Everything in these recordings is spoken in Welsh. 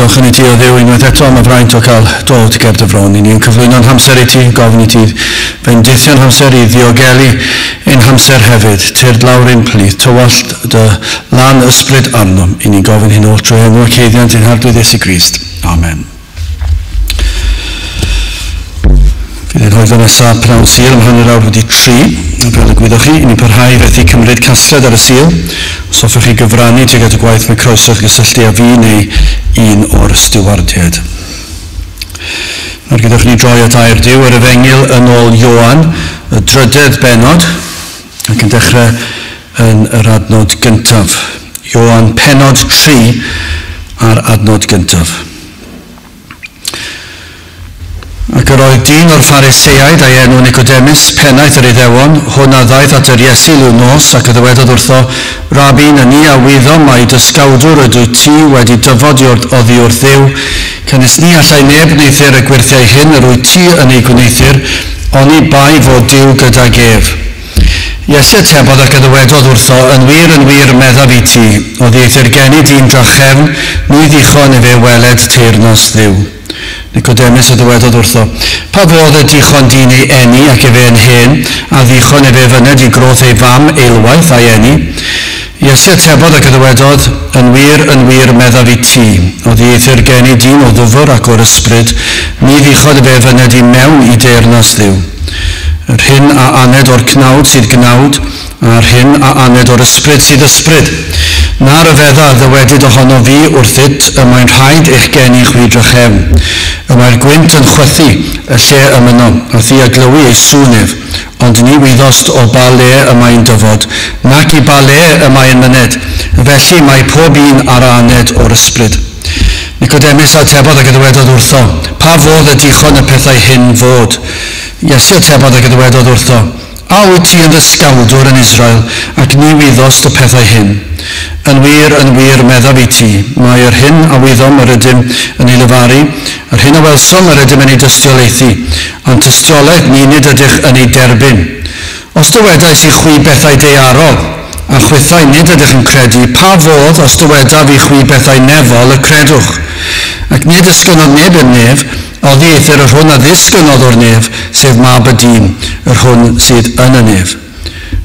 Diolch yn i ti o Dduw unwaith eto am y fraint o cael dod ger dy fron. I ni'n cyflwyno'n hamser i ti, gofyn i ti fendithio'n hamser i ddiogelu ein hamser hefyd. Tyrd lawr ein plith, tywallt dy lan ysbryd arnom. I ni'n gofyn hyn oll trwy enw ac haeddiant ein Harglwydd Iesu Grist. Amen. Fydd ein hoedfa nesaf pnawn Sul am 3:30. Fel y gwyddoch chi, i ni'n parhau fethu cymryd casgliad ar y Sul. Os hoffech chi gyfrannu tuag at y gwaith, mae croeso chi gysylltu â fi neu un o'r stiwardiaid. Nawr gadewch ni droi at air Duw, yr Efengyl yn ôl Ioan, y drydedd bennod, ac yn dechrau yn yr adnod gyntaf. Ioan pennod 3 a'r adnod gyntaf. Ac yr oedd dyn o'r Phariseaid a'i enw Nicodemus, pennaeth yr Iddewon, hwn a ddaeth at yr Iesu liw nos ac a ddywedodd wrtho, Rabbi, na ni a wyddom mai dysgawdwr ydw ti wedi dyfod oddi wrth Dduw, canys ni allai neb wneuthur y gwyrthiau hyn yr wyt ti yn eu gwneuthur, oni bai fod Duw gydag ef. Iesu atebodd ac a ddywedodd wrtho, yn wir, meddaf i ti, oddieithr geni dyn drachefn, ni ddichon efe weled teyrnas Dduw. Nicodemus a ddywedodd wrtho, pa fodd y dichon dyn ei eni ac efe yn hen, a ddichon efe fyned i groth ei fam eilwaith a'i eni? Iesu atebodd ac a ddywedodd, yn wir, meddaf i ti, oddieithr geni dyn o ddwfr ac o'r ysbryd, ni ddichon efe fyned i mewn i deyrnas Dduw. Yr hyn a aned o'r cnawd sydd gnawd, a'r hyn a aned o'r ysbryd sydd ysbryd. Na ryfedda ddywedyd ohono fi wrthyt, y mae'n rhaid eich geni chwi drachefn. Y mae'r gwynt yn chwythu y lle ymyno, a thi a glywi ei sŵn ef, ond ni wyddost o ba le y mae'n dyfod, nac i ba le y mae'n myned. Felly mae pob un ar aned o'r ysbryd. Nicodemus atebodd ac a ddywedodd wrtho, pa fodd y dichon y pethau hyn fod? Iesu atebodd ac a ddywedodd wrtho, a wyt ti yn ddysgawdwr yn Israel, ac ni wyddost y pethau hyn? Yn wir, meddaf i ti, mae yr hyn a wyddom yr ydym yn ei lefaru, yr hyn a welsom yr ydym yn ei dystiolaethu, ond tystiolaeth ni nid ydych yn ei derbyn. Os dywedais i chwi bethau daearol, a chwithau nid ydych yn credu, pa fodd os dywedaf i chwi bethau nefol y credwch? Ac nid ysgynnodd neb i'r nef, oddieithr yr hwn a ddisgynnodd o'r nef, sef mab y dyn, yr hwn sydd yn y nef.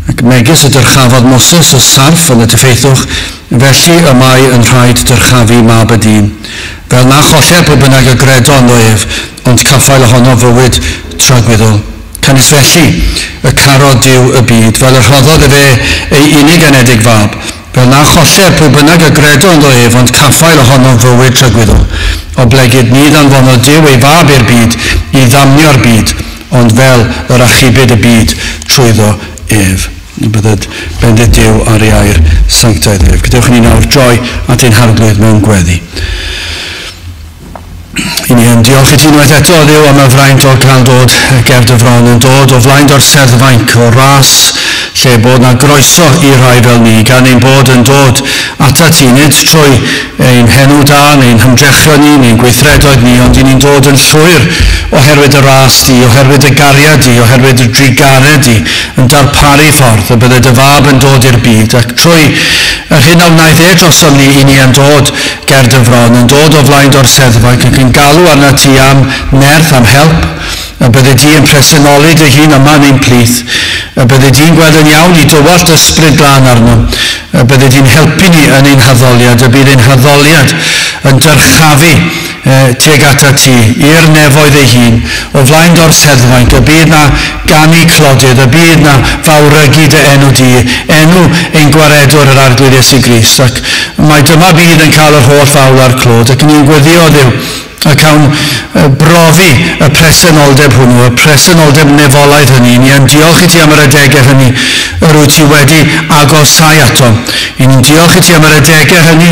Ac megis y dyrchafodd Moses y sarff yn y diffeithwch, felly y mae yn rhaid dyrchafu mab y dyn. Fel na choller pwy bynnag y gredo ynddo ef, ond caffael ohono fywyd tragwyddol. Canys felly y carodd Duw y byd, fel y rhoddodd efe ei unig anedig fab, fel na choller pwy bynnag y gredo ynddo ef, ond caffael ohono fywyd tragwyddol. Oblegid ni ddanfonodd Duw ei fab i'r byd i ddamnio'r byd, ond fel yr achubid y byd trwyddo ef. Bydded bendith Duw ar ei air sanctaidd ef. Gadewch i ni nawr droi at ein Harglwydd mewn gweddi. I ni yn diolch i ti unwaith eto, Dduw, am y fraint o cael dod ger dy fron, yn dod o flaen o'r seddfainc, o ras lle bod na groeso i rai fel ni, gan ein bod yn dod atat ti, nid trwy ein henw da, neu'n hymdrechion ni, neu'n gweithredoedd ni, ond i ni'n dod yn llwyr oherwydd y ras di, oherwydd y gariad di, oherwydd y drugaredd di, yn darparu ffordd y bydde dy fab yn dod i'r byd, ac trwy yr hyn a wnaeth e drosom ni, i ni yn dod ger dy fron, yn dod o flaen o'r seddfainc, ac yn galw arna ti am nerth, am help, y bydde di yn presenoli dy hun yma yn ein plith, y bydde di'n gweld yn iawn i dywallt ysbryd glân arno, y bydde di'n helpu ni yn ein haddoliad, y bydd ein haddoliad yn dyrchafu tuag atat ti, i'r nefoedd ei hun, o flaen o'r seddfainc, y bydd na ganu clodydd, y bydd na fawrygu dy enw di, enw ein gwaredwr yr Arglwydd Iesu Grist, ac mae dyma bydd yn cael yr holl fawl a'r clod, ac ni'n gweddio Dduw, a cawn brofi y presenoldeb hwnnw, y presenoldeb nefolaidd hynny. Ni yn diolch i ti am yr adegau hynny yr wyt ti wedi agosau ato. I ni'n diolch i ti am yr adegau hynny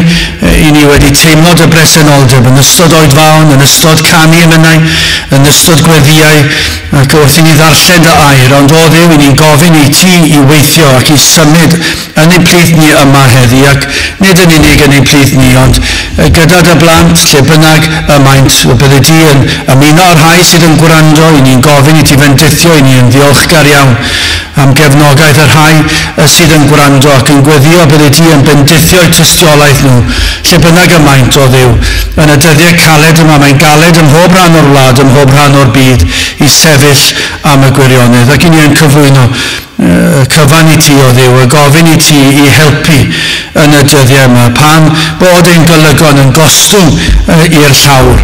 i ni wedi teimlo dy bresenoldeb yn ystod oedfaon, yn ystod canu emynau, yn ystod gweddïau, ac wrth i ni ddarllen dy air, ond o Dduw, i ni'n gofyn i ti i weithio ac i symud yn ein plith ni yma heddi, ac nid yn unig yn ein plith ni, ond gyda dy blant lle bynnag y maent, y bydde di yn ymuno â'r rhai sydd yn gwrando, i ni'n gofyn i ti fendithio, i ni yn ddiolchgar iawn am gefnogaeth y rhai sydd yn gwrando ac yn gweddio byddi di yn bendithio'u tystiolaeth nhw, lle bynnag y maent, o Dduw. Yn y dyddiau caled yma, mae'n galed ym mhob rhan o'r wlad, ym mhob rhan o'r byd, i sefyll am y gwirionedd. Ac i ni yn cyflwyno y cyfan i ti, o Dduw, y gofyn i ti i helpu yn y dyddiau yma, pan bod ein golygon yn gostwng i'r llawr,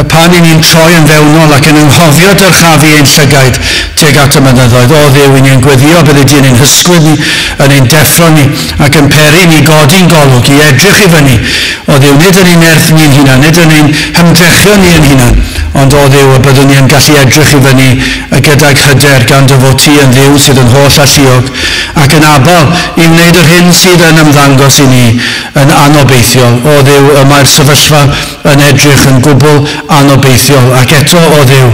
pan i ni'n troi yn fewnol ac yn anghofio dyrchafu ein llygaid tuag at y mynyddoedd. O Dduw, i ni'n gweddio byddi di yn ein hysgwyd ni, yn ein deffro ni, ac yn peri ni godi'n golwg i edrych i fyny. O Dduw, nid yn ein nerth ni'n hunan, nid yn ein hymdrechion ni yn hunan, ond o Dduw, y byddwn ni yn gallu edrych i fyny gydag hyder gan dy fod ti yn Dduw sydd yn holl alluog ac yn abal i wneud yr hyn sydd yn ymddangos i ni yn anobeithiol. O Dduw, y mae'r sefyllfa yn edrych yn gwbl anobeithiol, ac eto, o Dduw,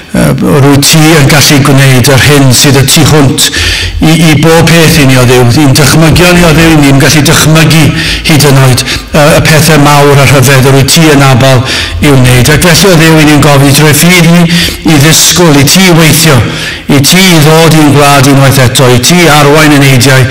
rwy ti yn gallu gwneud yr hyn sydd y tu hwnt i bob peth i ni, o Dduw. I'n dychmygion ni, o Dduw, ni'n gallu dychmygu hyd yn oed y pethau mawr a rhyfedd rwy ti yn abal i'w wneud. Ac felly, o Dduw, i ni'n gofyn drwy ffydd ni i ddisgwyl, i ti weithio, i ti ddod i'n gwlad unwaith eto, i ti arwain yn eidiau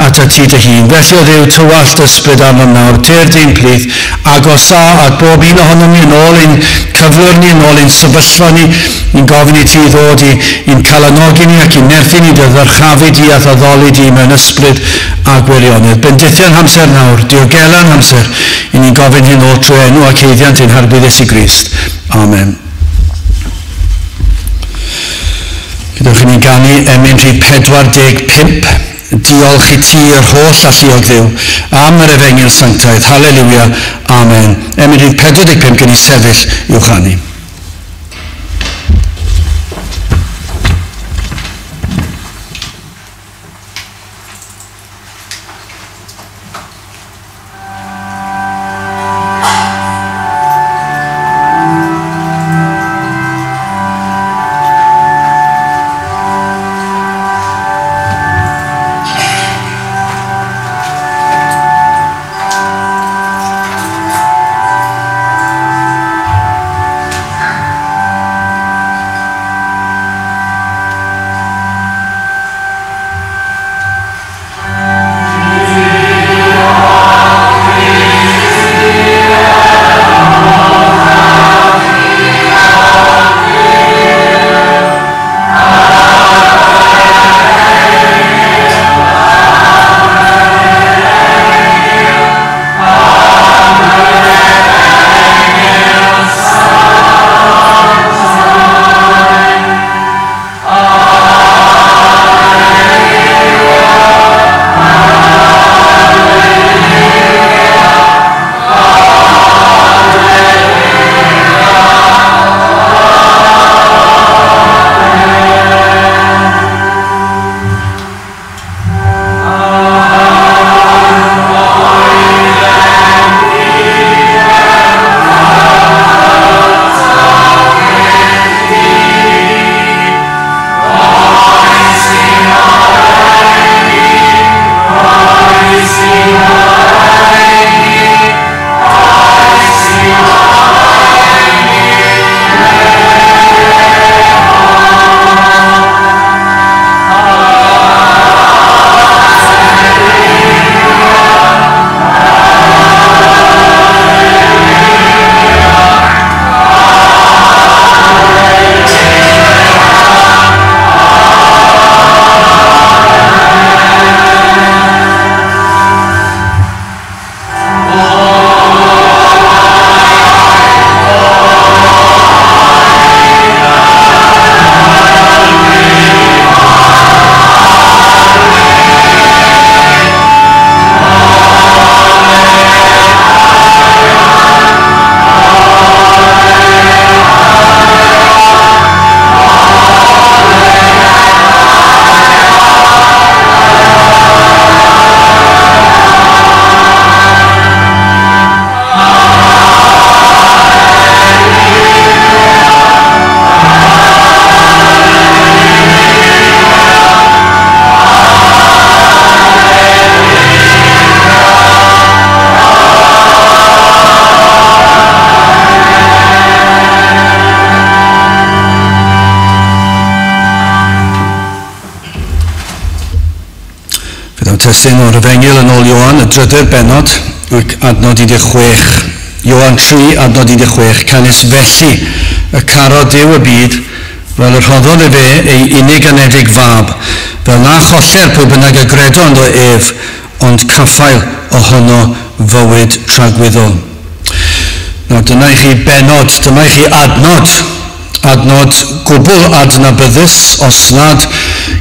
at y ti dy hun. Felly, o Dduw, tywallt ysbryd arnom nawr, tyrd ein plith, agosa at bob un ohonom ni yn ôl ein cyflwr ni, yn ôl ein sefyllfa ni. Ni'n gofyn i ti ddod i'n calanogi ni ac i'n nerthu ni dy ddyrchafu di a thaddoli di mewn ysbryd a gwirionedd. Bendithion hamser nawr, diogelan hamser, i ni'n gofyn hyn oll trwy enw ac haeddiant ein Harglwydd Iesu Grist. Amen. Gadewch i ni ganu emyn rhif 45. Diolch i ti yr holl alluog Dduw am yr efengyl sanctaidd. Haleluia. Amen. Emyn rhif 45, gen i sefyll i'w chanu. Dyma'r testun o'r Efengyl yn ôl Ioan, y drydedd bennod, adnod 16. Ioan 3, adnod 16. Canys felly y carodd Duw y byd, fel y rhoddodd efe ei unig anedig fab, fel na choller pwy bynnag y gredo ynddo ef, ond caffael ohono fywyd tragwyddol. Nawr dyna i chi bennod, dyma i chi adnod, adnod gwbl adnabyddus, os nad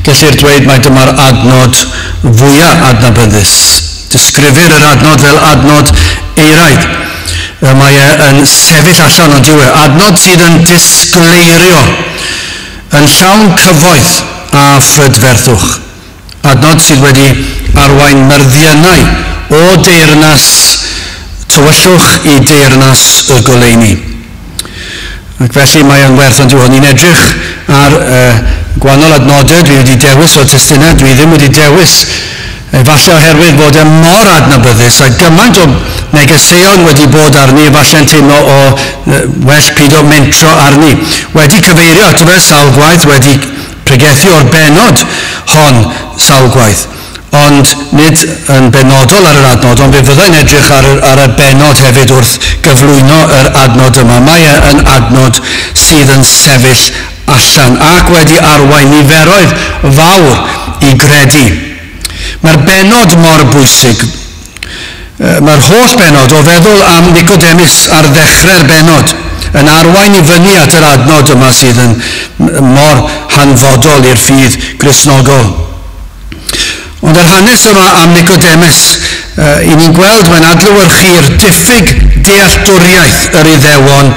gellir dweud mai dyma'r adnod fwyaf adnabyddus. Disgrifir yr adnod fel adnod eiraidd. Mae e yn sefyll allan ond yw e. Adnod sydd yn disgleirio, yn llawn cyfoeth a phrydferthwch. Adnod sydd wedi arwain myrddiynau o deyrnas tywyllwch i deyrnas y goleuni. Ac felly mae yn werth ond yw hwn. Ni'n edrych ar gwahanol adnodau dwi wedi dewis o'r testunau, dwi ddim wedi dewis efallai oherwydd bod e mor adnabyddus a gymaint o negeseuon wedi bod arni, efallai'n teimlo o well pido mentro arni. Wedi cyfeirio ato fe sawl gwaith, wedi pregethu o'r bennod hon sawl gwaith, ond nid yn benodol ar yr adnod, ond fe fyddai'n edrych ar y bennod hefyd wrth gyflwyno yr adnod yma. Mae e yn adnod sydd yn sefyll allan ac wedi arwain niferoedd fawr i gredu. Mae'r bennod mor bwysig. Mae'r holl bennod o feddwl am Nicodemus ar ddechrau'r bennod yn arwain i fyny at yr adnod yma sydd yn mor hanfodol i'r ffydd Gristnogol. Ond yr hanes yma am Nicodemus, i ni'n gweld mae'n adlewyrchu'r diffyg dealltwriaeth yr Iddewon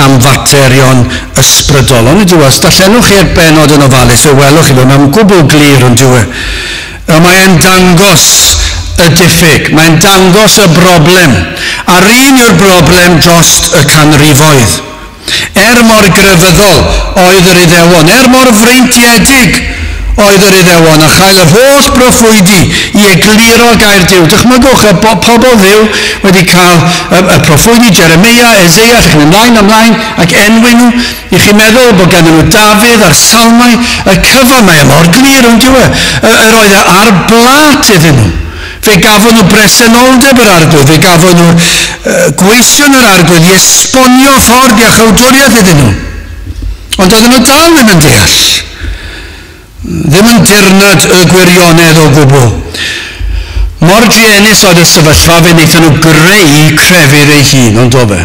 am faterion ysbrydol. Ond ydyw, os darllenwch chi'r bennod yn ofalus, fe welwch chi fe, mae'n gwbl glir ond yw e. Mae'n dangos y diffyg, mae'n dangos y broblem. A'r un yw'r broblem dros y canrifoedd. Er mor grefyddol oedd yr Iddewon, er mor freintiedig oedd yr Iddewon, a chael yr holl broffwydi i egluro gair Duw. Dychmygwch y pobl Dduw wedi cael y proffwydi Jeremia, Eseia, lle chi'n ymlaen, ymlaen, ac enwi nhw. I chi'n meddwl bod ganddyn nhw Dafydd a'r Salmau, y cyfan, mae e mor glir ond yw e. Yr oedd e ar blat iddyn nhw. Fe gafon nhw bresenoldeb yr Arglwydd, fe gafon nhw gweision yr Arglwydd i esbonio ffordd iachawdwriaeth iddyn nhw. Ond oedden nhw dal ddim yn deall. Ddim yn dirnad y gwirionedd o gwbl. Mor druenus oedd y sefyllfa, fe wnaethon nhw greu crefydd ei hun, ond do fe.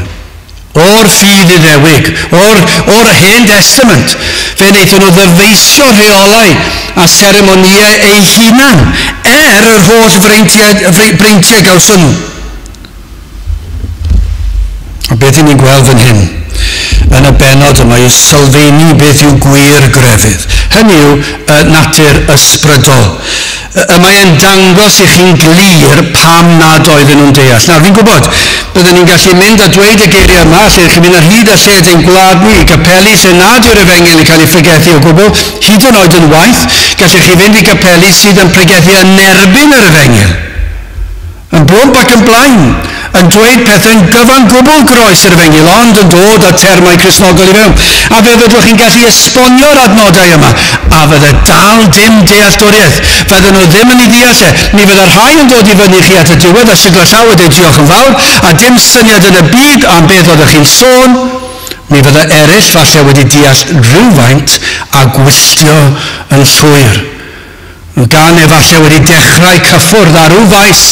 O'r ffydd Iddewig, o'r Hen Testament, fe wnaethon nhw ddyfeisio rheolau a seremonïau eu hunan, er yr holl freintiau gawson nhw. A beth i ni'n gweld fan hyn yn y bennod yma yw sylfaeni beth yw gwir grefydd. Hynny yw natur ysbrydol. Y mae'n dangos i chi'n glir pam nad oedden nhw'n deall. Nawr, fi'n gwybod, byddwn ni'n gallu mynd a dweud y geiriau yma, lle chi'n mynd ar hyd a lled ein gwlad ni, i gapeli lle nad yw'r efengyl yn cael ei phregethu o gwbl, hyd yn oed yn waith, gallech chi fynd i gapeli sydd yn pregethu yn erbyn yr efengyl. Yn blwmp ac yn blaen, yn dweud pethau'n gyfan gwbl groes yr efengyl, ond yn dod â termau Cristnogol i fewn. A fe fyddwch chi'n gallu esbonio'r adnodau yma, a fydde dal dim dealltwriaeth. Fydden nhw ddim yn ei ddeall e. Mi fydde rhai yn dod i fyny chi at y diwedd a siglo llaw a dweud diolch yn fawr, a dim syniad yn y byd am beth oeddech chi'n sôn. Mi fydde eraill falle wedi deall rhywfaint a gwylltio yn llwyr. Gan efallai wedi dechrau cyffwrdd ar ryw faes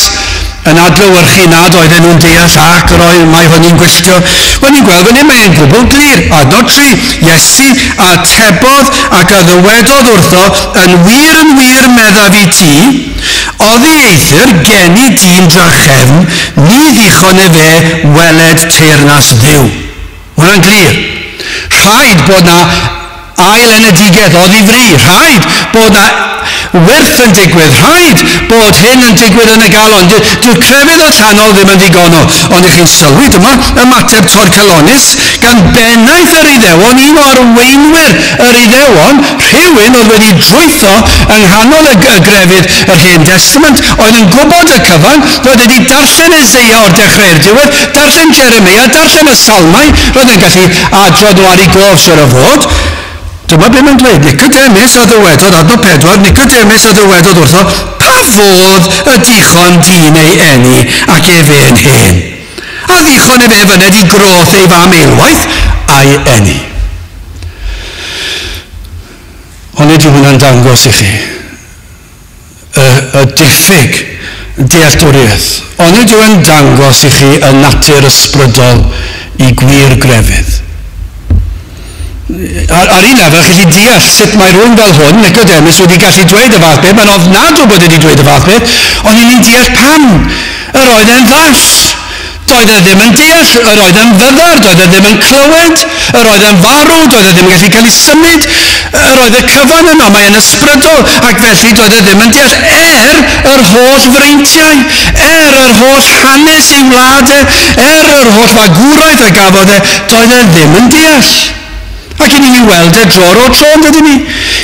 yn adlewyrchu nad oedden nhw'n deall ac yr oedd mae hynny'n gwylltio. Wel, ni'n gweld fan hyn, mae'n gwbl glir. Adnod 3, Iesu atebodd ac a ddywedodd wrtho, yn wir meddaf i ti, oddi eithr geni dyn drachefn, ni ddichon efe weled teyrnas Dduw. Hwnna'n glir. Rhaid bod na ail enedigaeth oddi fri. Rhaid bod na wyrth yn digwydd, rhaid bod hyn yn digwydd yn y galon. Dyw'r crefydd allanol ddim yn ddigonol. Ond ych chi'n sylwi, dyma ymateb torcalonnus gan bennaeth yr Iddewon, un o arweinwyr yr Iddewon, rhywun oedd wedi drwytho yng nghanol y grefydd yr Hen Testament, oedd yn gwybod y cyfan, roedd wedi darllen Eseia o'r dechrau i'r diwedd, darllen Jeremia, darllen y Salmau, roedd yn gallu adrodd nhw ar ei gof, siŵr o fod. Dyma be mae'n dweud, Nicodemus a ddywedodd, adnod 4, Nicodemus a ddywedodd wrtho, pa fodd y dichon dyn ei eni ac efe yn hen? A ddichon efe fyned i groth ei fam eilwaith a'i eni? Ond nid yw hwnna'n dangos i chi y diffyg dealltwriaeth. Ond nid yw'n dangos i chi y natur ysbrydol i gwir grefydd. Ar un lefel, chi'n gallu deall sut mae rhywun fel hwn, Nicodemus, wedi gallu dweud y fath beth. Mae'n ofnadw bod wedi dweud y fath beth, ond i ni'n deall pam. Yr oedd e'n ddall. Doedd e ddim yn deall, yr oedd e'n fyddar, doedd e ddim yn clywed, yr oedd e'n farw, doedd e ddim yn gallu cael ei symud, yr oedd y cyfan yno, mae'n ysbrydol, ac felly doedd e ddim yn deall er yr holl freintiau, er yr holl hanes ei wlad e, er yr holl fagwraeth a gafodd e, doedd e ddim yn deall. Ac i ni'n weld e dro o'r tro, yn dydyn ni?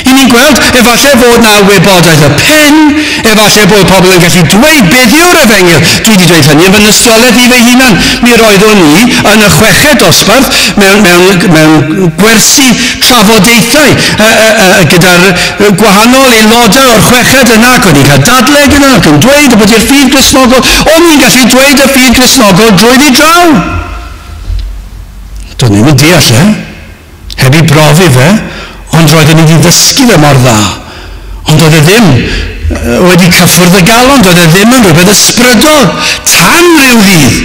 I ni'n gweld efallai fod na wybodaeth y pen, efallai bod pobl yn gallu dweud beth yw'r efengyl. Dwi wedi dweud hynny yn fy nystiolaeth i fy hunan. Mi roeddwn i yn y chweched dosbarth mewn gwersi trafodaethau gyda'r gwahanol aelodau o'r chweched yna, ac o'n i'n cael dadle gyda, ac yn dweud bod i'r ffydd Gristnogol. O'n i'n gallu dweud y ffydd Gristnogol drwyddi draw. Do'n i'n deall e. Heb i brofi fe, ond roedden ni wedi ddysgu fe mor dda. Ond oedd e ddim wedi cyffwrdd y galon, doedd e ddim yn rhywbeth ysbrydol. Tan rhyw ddydd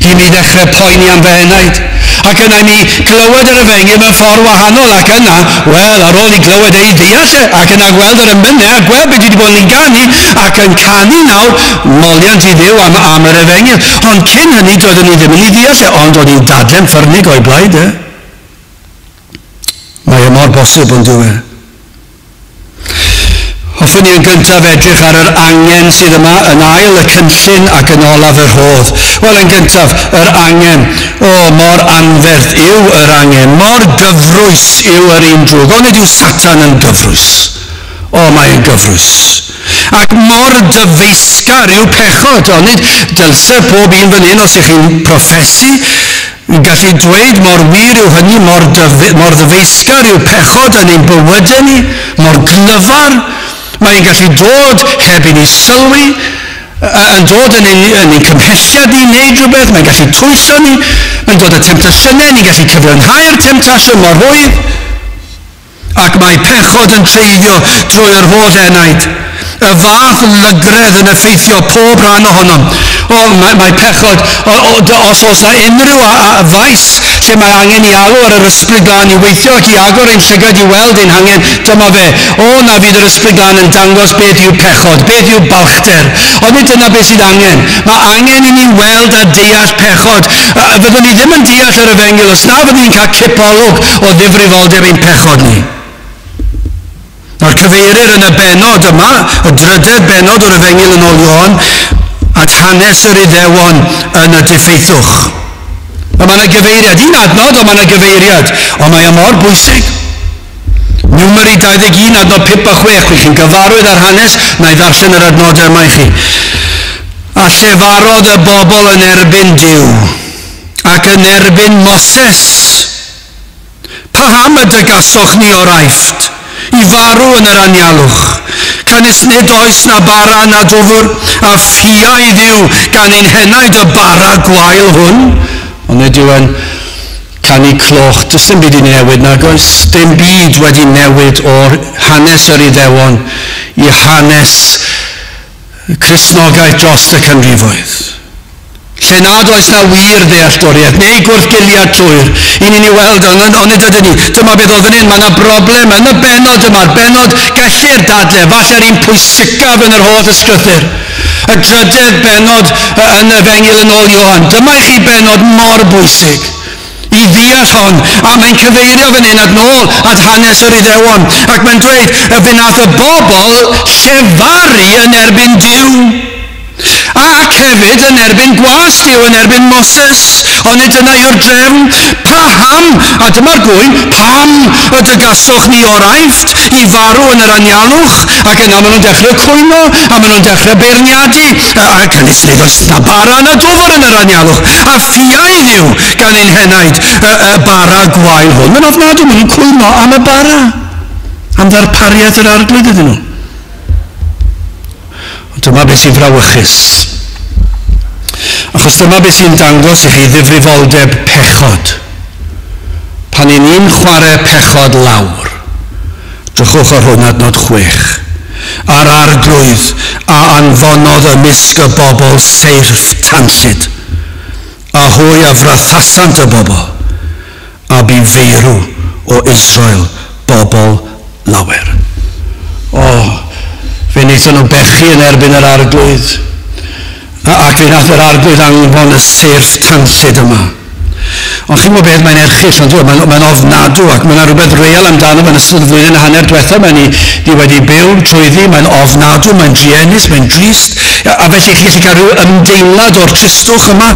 i mi ddechrau poeni am fy enaid. Ac yna i mi glywed yr efengyl mewn ffordd wahanol, ac yna, wel, ar ôl i glywed ei ddeall e, ac yna gweld yr emynau, a gweld beth dwi wedi bod yn ganu, ac yn canu nawr, moliant i Dduw am yr efengyl. Ond cyn hynny, doeddwn i ddim yn ei ddeall e, ond o'n i'n dadle'n ffyrnig o'i blaid e. Mae e mor bosib ond dyw e. Hoffwn i yn gyntaf edrych ar yr angen sydd yma, yn ail y cynllun ac yn olaf y rhodd. Wel, yn gyntaf, yr angen. O, mor anferth yw yr angen, mor gyfrwys yw yr un drwg. Onid yw Satan yn gyfrwys? O, mae'n gyfrwys. Ac mor dyfeisgar yw pechod. Onid dylse pob un fan hyn, os ych chi'n proffesu, gallu dweud mor wir yw hynny, mor ddyfeisgar yw pechod yn ein bywydau ni, mor glyfar. Mae'n gallu dod heb i ni sylwi, yn dod yn ein cymhelliad i wneud rhywbeth, mae'n gallu twyllo ni, mae'n dod â temtasiynau, ni'n gallu cyfiawnhau'r temtasiwn mor rhwydd. Ac mae pechod yn treiddio drwy yr holl enaid. Y fath lygredd yn effeithio pob rhan ohonom. O, mae pechod, os oes na unrhyw faes lle mae angen i alw ar yr Ysbryd Glân i weithio ac i agor ein llygad i weld ein hangen, dyma fe. O, na fydd yr Ysbryd Glân yn dangos beth yw pechod, beth yw balchder. Ond nid dyna beth sydd angen. Mae angen i ni weld a deall pechod. Fyddwn ni ddim yn deall yr efengyl os na fyddwn ni'n cael cipolwg o ddifrifoldeb ein pechod ni. Nawr cyfeirir yn y bennod yma, y drydedd bennod o'r Efengyl yn ôl Ioan, at hanes yr Iddewon yn y diffeithwch. A mae yna gyfeiriad, un adnod, ond mae yna gyfeiriad, ond mae e mor bwysig. Numeri 21, adnod 5 a 6, wych chi'n gyfarwydd ar hanes, na i ddarllen yr adnodau yma i chi. A llefarodd y bobl yn erbyn Duw, ac yn erbyn Moses. Paham y dygasoch ni o'r Aifft, i farw yn yr anialwch? Canys nid oes na bara na dwfr, a ffiaidd yw gan ein henaid y bara gwael hwn. Ond nid yw yn canu cloch, does dim byd i newid nag oes, dim byd wedi newid o'r hanes yr Iddewon i hanes Cristnogaeth dros y canrifoedd. Lle nad oes na wir ddealltwriaeth, neu gwrthgiliad llwyr, i ni'n ei weld, ond nid ydyn ni. Dyma beth oedd fan hyn, mae yna broblem yn y bennod yma'r bennod gellir dadle, falle'r un pwysicaf yn yr holl ysgrythur. Y drydedd bennod yn Efengyl yn ôl Ioan. Dyma i chi bennod mor bwysig i ddeall hon, a mae'n cyfeirio fan hyn at nôl at hanes yr Iddewon, ac mae'n dweud, fe nath y bobl llefaru yn erbyn Duw. Ac hefyd yn erbyn gwas Duw, yn erbyn Moses, ond nid dyna yw'r drefn. Paham, a dyma'r gŵyn, pam y dygasoch ni o'r Aifft i farw yn yr anialwch? Ac yna maen nhw'n dechrau cwyno, a maen nhw'n dechrau beirniadu, ac canys nid oes na bara na dwfr yn yr anialwch, a ffiaidd yw gan ein henaid y bara gwael hwn. Mae'n ofnadwy, maen nhw'n cwyno am y bara, am ddarpariaeth yr Arglwydd iddyn nhw. Dyma beth sy'n frawychus. Achos dyma beth sy'n dangos i chi ddifrifoldeb pechod. Pan i ni'n chwarae pechod lawr, drychwch ar hwn adnod 6. A'r arglwydd a anfonodd ymysg y bobl seirff tanllyd, a hwy a frathasant y bobl, a bu feirw o Israel bobl lawer. O, fe wnaethon nhw bechu yn erbyn yr arglwydd, ac fe wnaeth yr arglwydd anfon y seirff tanllyd yma. Ond chi'n gwybod beth, mae'n erchyll, ond mae'n ofnadw, ac mae'n rhywbeth real amdano yn ystod y flwyddyn a hanner diwetha, mae'n ni wedi byw trwyddi, mae'n ofnadw, mae'n druenus, mae'n drist, a felly chi'n gallu cael rhyw ymdeimlad o'r tristwch yma,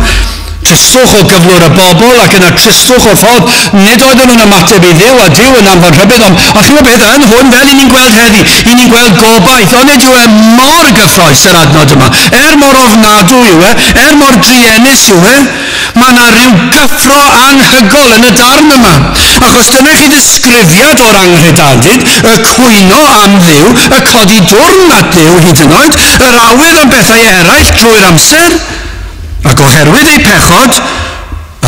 tristwch o gyflwr y bobl ac yna tristwch o'r ffordd nid oedden nhw'n ymateb i Dduw a Duw yn anfon rhybudd, ond chi'n gwybod beth, yn hwn fel i ni'n gweld heddi, i ni'n gweld gobaith, ond nid yw e mor gyffrous yr adnod yma, er mor ofnadw yw e, er mor druenus yw e, mae yna rhyw gyffro anhygol yn y darn yma, achos dyna chi ddisgrifiad o'r anghredadud, y cwyno am Dduw, y codi dwrn at Dduw hyd yn oed, yr awydd am bethau eraill drwy'r amser. Ac oherwydd ei pechod,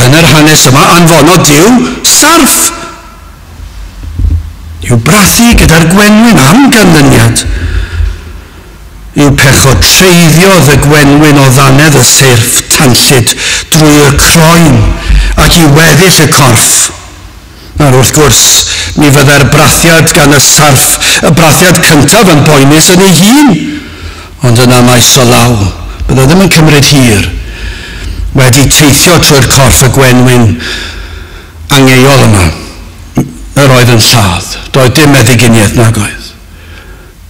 yn yr hanes yma, anfonodd Duw sarff i'w brathu gyda'r gwenwyn am ganlyniad. I'w pechod treiddiodd y gwenwyn o ddannedd y seirff tanllyd drwy'r croen ac i weddill y corff. Nawr wrth gwrs, mi fyddai'r brathiad gan y sarff, y brathiad cyntaf yn boenus yn ei hun. Ond yna maes o law, byddai ddim yn cymryd hir. Wedi teithio trwy'r corff y gwenwyn angeuol yma, yr oedd yn lladd. Doedd dim meddyginiaeth nag oedd.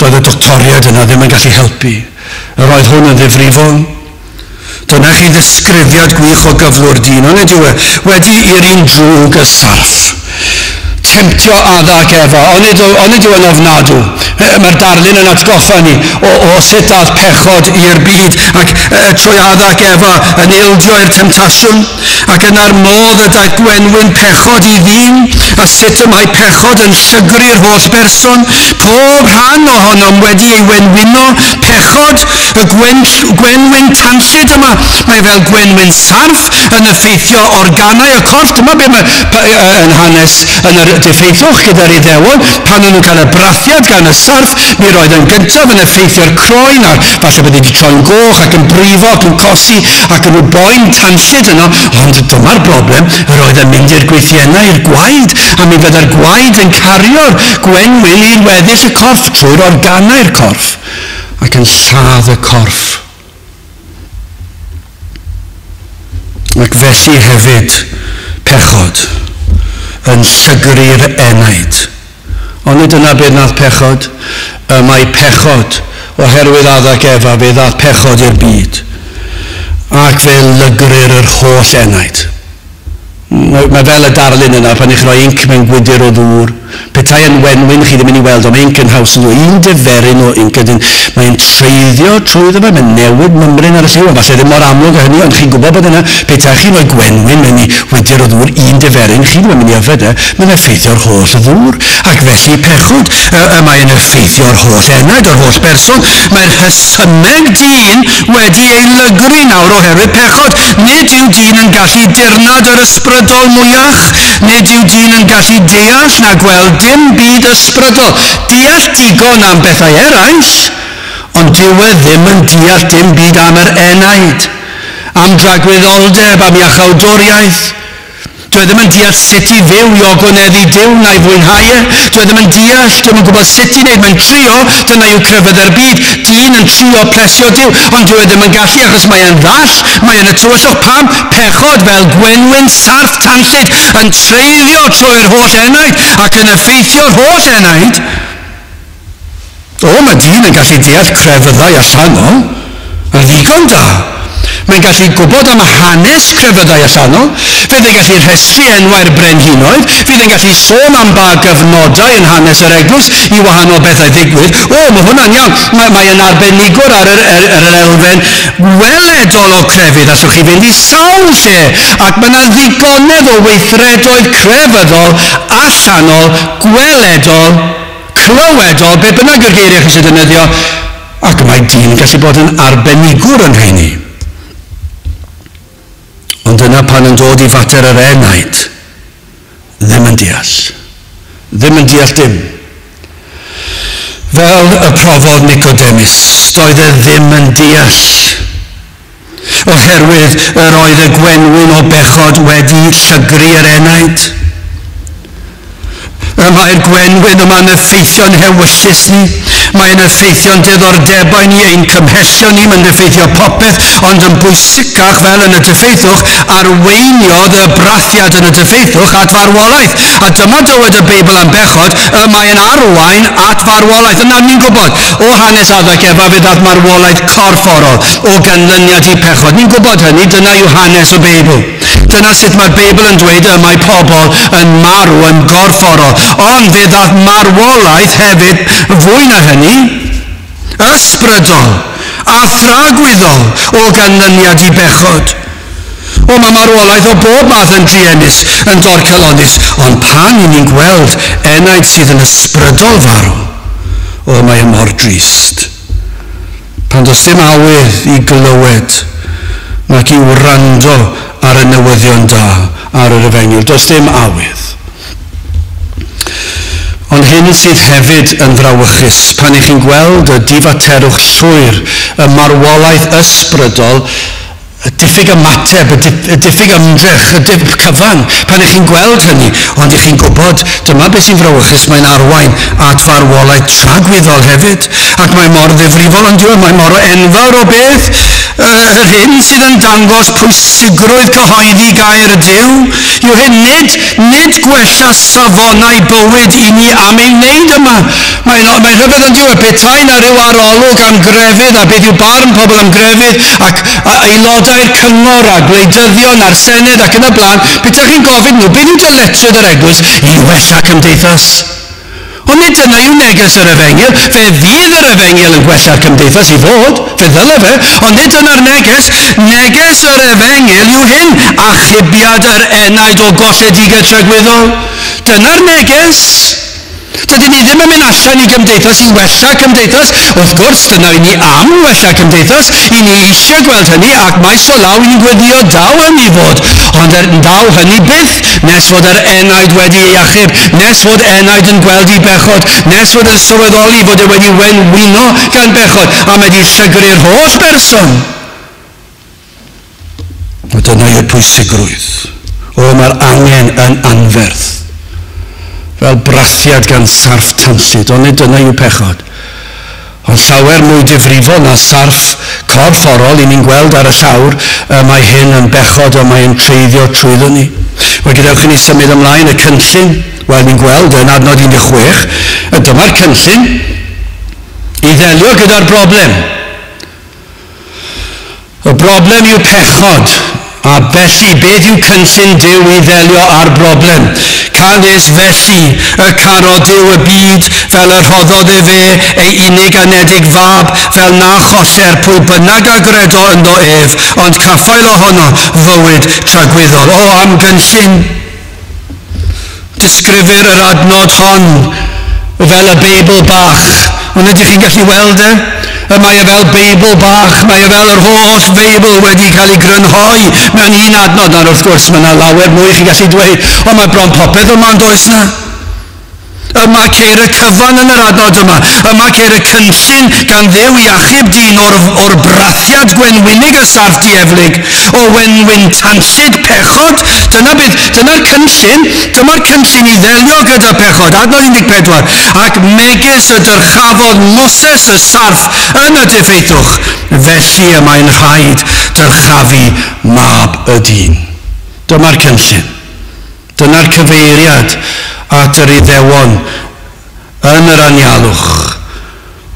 Doedd y doctoriad yna ddim yn gallu helpu. Yr oedd hwn yn ddifrifol. Dyna chi ddisgrifiad gwych o gyflwr dyn, ond nid yw e wedi i'r un drwg y sarff. Temtio Adda ac Efa, onid yw yn ofnadw. Mae'r darlun yn atgoffa ni o sut daeth pechod i'r byd ac trwy Adda ac Efa yn ildio i'r temtasiwn, ac yna'r modd y daeth gwenwyn pechod i ddyn, a sut y mae pechod yn llygru'r holl berson, pob rhan ohonom wedi ei wenwyno, pechod, y gwenwyn tanllyd yma, mae fel gwenwyn sarff yn effeithio organau y corff. Dyma be mae yn hanes yn yr diffeithwch gyda'r Iddewon, pan o'n nhw'n cael y brathiad gan y sarff, mi roedd yn gyntaf yn effeithio'r croen, a falle bydde wedi troi'n goch ac yn brifo ac yn cosi ac yn rhyw boen tanllyd yno, ond dyma'r broblem, yr oedd yn mynd i'r gweithiennau, i'r gwaed, a mi fydda'r gwaed yn cario'r gwenwyn i'r weddill y corff trwy'r organau'r corff ac yn lladd y corff. Ac felly hefyd pechod yn llygru'r enaid. Ond nid yna beth nath pechod. Y mae pechod, oherwydd Adda ac Efa, fe ddath pechod i'r byd. Ac fe lygrir yr holl enaid. Mae fel y darlun yna pan i'ch rhoi inc mewn gwydr o ddŵr. Petai yn wenwyn chi ddim yn ei weld, ond mae inc yn haws yn ddŵr. Un diferyn o inc ydyn. Mae'n treiddio trwyddo fe, mae'n newid mymryn ar y lliw, a falle ddim mor amlwg â hynny, ond chi'n gwybod bod yna, petai chi'n rhoi gwenwyn mewn i wydr o ddŵr, un diferyn, chi ddim yn mynd i yfed e, mae'n effeithio'r holl ddŵr. Ac felly pechod, mae'n effeithio'r holl enaid, o'r holl berson. Mae'r rhesymeg dyn wedi ei lygru nawr oherwydd pechod. Nid yw dyn yn gallu dirnad yr ysbrydol mwyach, nid yw dyn yn gallu deall na gweld dim byd ysbrydol. Deall digon am bethau eraill, ond dyw e ddim yn deall dim byd am yr enaid, am dragwyddoldeb, am iachawdwriaeth. Dwi ddim yn deall sut i fyw i ogoneddu Duw na'i fwynhau e. Dwi ddim yn deall, dwi ddim yn gwybod sut i wneud. Mae'n trio, dyna yw crefydd yr byd. Dyn yn trio plesio Duw, ond dwi ddim yn gallu achos mae e'n ddall, mae e'n y tywyllwch. Pam? Pechod fel gwenwyn sarff tanllyd yn treiddio trwy'r holl enaid ac yn effeithio'r holl enaid. O, mae dyn yn gallu deall crefyddau allanol, yn ddigon da. Mae'n gallu gwybod am hanes crefyddau allanol, fydd yn gallu rhestru enwau'r brenhinoedd, fydd yn gallu sôn am ba gyfnodau yn hanes yr eglwys i wahanol bethau ddigwydd. O, mae hwnna'n iawn. Mae yn arbenigwr ar yr elfen weledol o crefydd. Allwch chi fynd i sawl lle, ac mae yna ddigonedd o weithredoedd crefyddol, allanol, gweledol, clywedol, be bynnag yw'r geiriau chi eisiau defnyddio, Ac mae dyn yn gallu bod yn arbenigwr yn rheini. Ond yna pan yn dod i fater yr enaid, ddim yn deall. Ddim yn deall dim. Fel y profodd Nicodemus, doedd e ddim yn deall. Oherwydd yr oedd y gwenwyn o bechod wedi llygru yr enaid. Y mae'r gwenwyn yma'n effeithio'n hewyllys ni. Mae'n effeithio'n diddordebau ni, ein cymhellion ni, mae'n effeithio popeth, ond yn bwysicach fel yn y diffeithwch, arweiniodd y brathiad yn y diffeithwch at farwolaeth. A dyma dywed y Beibl am bechod, y mae'n arwain at farwolaeth. Yna ni'n gwybod, o hanes Adda ac Efa fe ddaeth marwolaeth corfforol o ganlyniad i pechod. Ni'n gwybod hynny, dyna yw hanes y Beibl. Dyna sut mae'r Beibl yn dweud y mae pobl yn marw yn gorfforol. Ond fe ddaeth marwolaeth hefyd fwy na hynny, ysbrydol a thragwyddol o ganlyniad i bechod. O, mae marwolaeth o bob math yn druenus, yn dorcalonnus, ond pan i ni'n gweld enaid sydd yn ysbrydol farw, o, mae e mor drist. Pan does dim awydd i glywed nac i wrando ar y newyddion da, ar yr efengyl, does dim awydd. Ond hyn sydd hefyd yn frawychus, pan ych chi'n gweld y difaterwch llwyr, y marwolaeth ysbrydol, y diffyg ymateb, y diffyg ymdrech, y diffyg cyfan, pan ych chi'n gweld hynny, ond ych chi'n gwybod, dyma beth sy'n frawychus, mae'n arwain at farwolaeth tragwyddol hefyd, ac mae mor ddifrifol, ond yw e, mae mor enfawr o beth. Yr hyn sydd yn dangos pwysigrwydd cyhoeddi gair Duw yw hyn, nid gwella safonau bywyd i ni am ei wneud yma. Mae'n rhyfedd yn dyw e, petai na rhyw arolwg am grefydd a beth yw barn pobl am grefydd ac aelodau'r cyngor a gwleidyddion a'r senedd ac yn y blaen, petai chi'n gofyn nhw, beth yw dyletswydd yr eglwys i wella cymdeithas? Ond nid dyna yw neges yr efengyl. Fe fydd yr efengyl yn gwella'r cymdeithas i fod, fe ddyle fe, ond nid dyna'r neges. Neges yr efengyl yw hyn, achubiad yr enaid o golledigaeth tragwyddol. Dyna'r neges. Dydyn ni ddim yn mynd allan i gymdeithas i wella cymdeithas. Wrth gwrs, dyna i ni am wella cymdeithas. I ni eisiau gweld hynny, ac maes o law i ni'n gweddio daw hynny fod. Ond daw hynny byth, nes fod yr enaid wedi ei achub, nes fod enaid yn gweld ei bechod, nes fod yn sylweddoli fod e wedi wenwyno gan bechod, a mae wedi llygru'r holl berson. A dyna yw'r pwysigrwydd. O, mae'r angen yn anferth. Fel brathiad gan sarff tanllyd, ond nid dyna yw pechod. Ond llawer mwy difrifol na sarff corfforol i ni'n gweld ar y llawr, mae hyn yn bechod a mae'n treiddio trwyddo ni. Wel, gadewch i ni symud ymlaen y cynllun. Wel, ni'n gweld yn adnod 16, dyma'r cynllun i ddelio gyda'r broblem. Y broblem yw pechod. A felly, beth yw cynllun Duw i ddelio â'r broblem? Canys felly y carodd Duw y byd fel y rhoddodd efe ei unig anedig fab, fel na choller pwy bynnag a gredo ynddo ef, ond caffael ohono fywyd tragwyddol. O, am gynllun! Disgrifir yr adnod hon fel y Beibl bach. Ond ydych chi'n gallu weld e? Mae e fel Beibl bach, mae e fel yr holl Feibl wedi cael ei grynhoi mewn un adnod. Nawr wrth gwrs mae yna lawer mwy chi'n gallu dweud, ond mae bron popeth yma yn does na? Yma ceir y cyfan yn yr adnod yma. Yma ceir y cynllun gan Dduw i achub dyn o'r brathiad gwenwynig y sarff dieflig, o wenwyn tanllyd pechod. Dyna'r cynllun. Dyma'r cynllun i ddelio gyda pechod. Adnod 14. Ac megis y dyrchafodd Moses y sarff yn y diffeithwch, felly y mae'n rhaid dyrchafu mab y dyn. Dyma'r cynllun. Dyna'r cyfeiriad at yr Iddewon yn yr anialwch,